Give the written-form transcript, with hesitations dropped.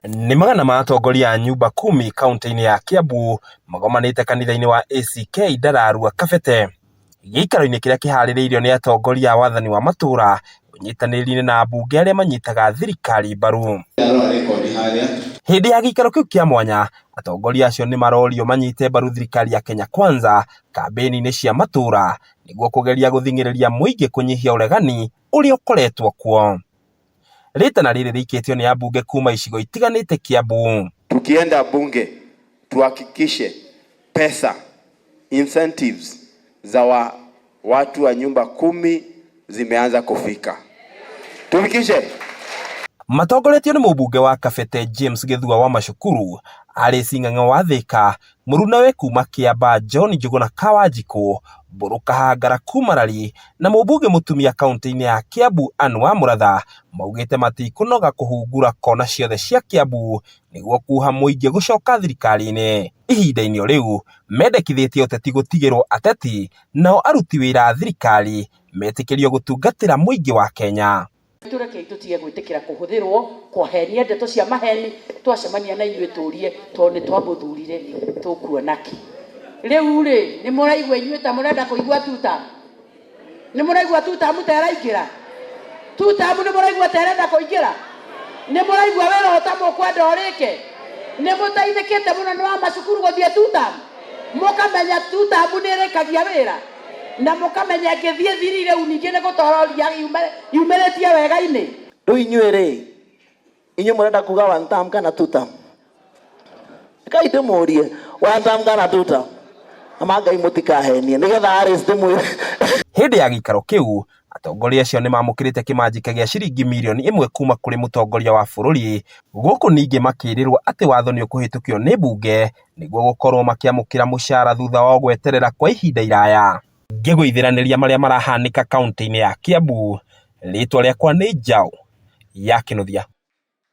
Nĩ magana ma atongoria a nyumba kumi kaunti-inĩ ya Kiambu magomanĩte kanitha-inĩ wa ACK Ndararua Kabete. Gĩikaro-inĩ kĩrĩa kĩharĩrĩirio nĩ atongoria a wathani wa matũũra ũnyitanĩri-inĩ na ambunge arĩa manyitaga thirikari mbaru. Hĩndĩ ya gĩikaro kĩu kĩa mwanya, atongoria acio nĩ marorio manyite mbaru thirikari ya Kenya Kwanza kambĩni-inĩ cia matũũra nĩguo kũgeria gũthing'ĩrĩria mũingĩ kũnyihia ũregani ũrĩa ũkoretwo kuo. Rĩtana rĩrĩ rĩikĩtio nĩ ambunge kuma icigo itiganĩte Kiambu. Tukienda bunge tuhakikishe pesa incentives za watu wa nyumba kumi zimeanza kufika, tufikishe. Matongoretio nĩ mũmbunge wa Kabete James Gĩthua wa Macukuru, Alice Ng'ang'a wa Thĩka, mũrunawe kuma Kĩamba John Njũgũna Kawanjikũ, Mbũrũ Kahangara kuma Rari na mũmbunge mũtumia kaunti-inĩ ya Kiambu Anne wa Mũratha maugĩte matikũnoga kũhungura kona ciothe cia Kiambu nĩguo kuha mũingĩ gũcoka thirikari-inĩ. Ihinda-inĩ o rĩu mendekithĩtie ũteti gũtigĩrwo ateti nao aruti wĩra a thirikari metĩkĩrio gũtungatĩra mũingĩ wa Kenya. Tũrekei tũtige gwĩtĩkĩra kũhũthĩrwo kũhenia ndeto cia maheni twacemania na inyuĩ tũrie tondũ nĩ twamũthurire tũkuona kĩ. Rĩu rĩ nĩ mũraigua inyuĩ ta mũrenda kũigua tuta? Nĩ mũraigua tutamu ta ĩraingĩra? Tutamu nĩ mũraigua ta ĩrenda kũingĩra? Nĩ mũraigua wĩra ũyũ ta mũkwenda ũrĩke? Nĩ mũteithĩkĩte mũno nĩ wa macukuru gũthiĩ tutamu? Mũkamenya tutamu nĩ ĩrĩkagia wĩra? Na mũkamenya ĩngĩthiĩ thiri rĩu ningĩ nĩ gũtororia yumĩrĩtie wega-inĩ. Rĩu inyuĩ rĩ, inyuĩ mũrenda kuga one term kana two term? Kai ndĩmũrie, one term kana two term? Ama Ngai mũtikahenie nĩgetha Alice ndĩmwĩre. Hĩndĩ ya gĩikaro kĩu, atongoria acio nĩ mamũkĩrĩte kĩmanjĩka gĩa ciringi mirioni ĩmwe kuma kũrĩ mũtongoria wa bũrũri, gũkũ ningĩ makĩrĩrwo atĩ watho nĩ ũkũhĩtũkio nĩ mbunge nĩguo gũkorwo makĩamũkĩra mũcara thutha wa gweterera kwa ihinda iraya. Ngĩgũithĩranĩria marĩa marahanĩka kaunti-inĩ ya Kiambu, rĩtwa rĩakwa nĩ Njaũ ya Kĩnuthia.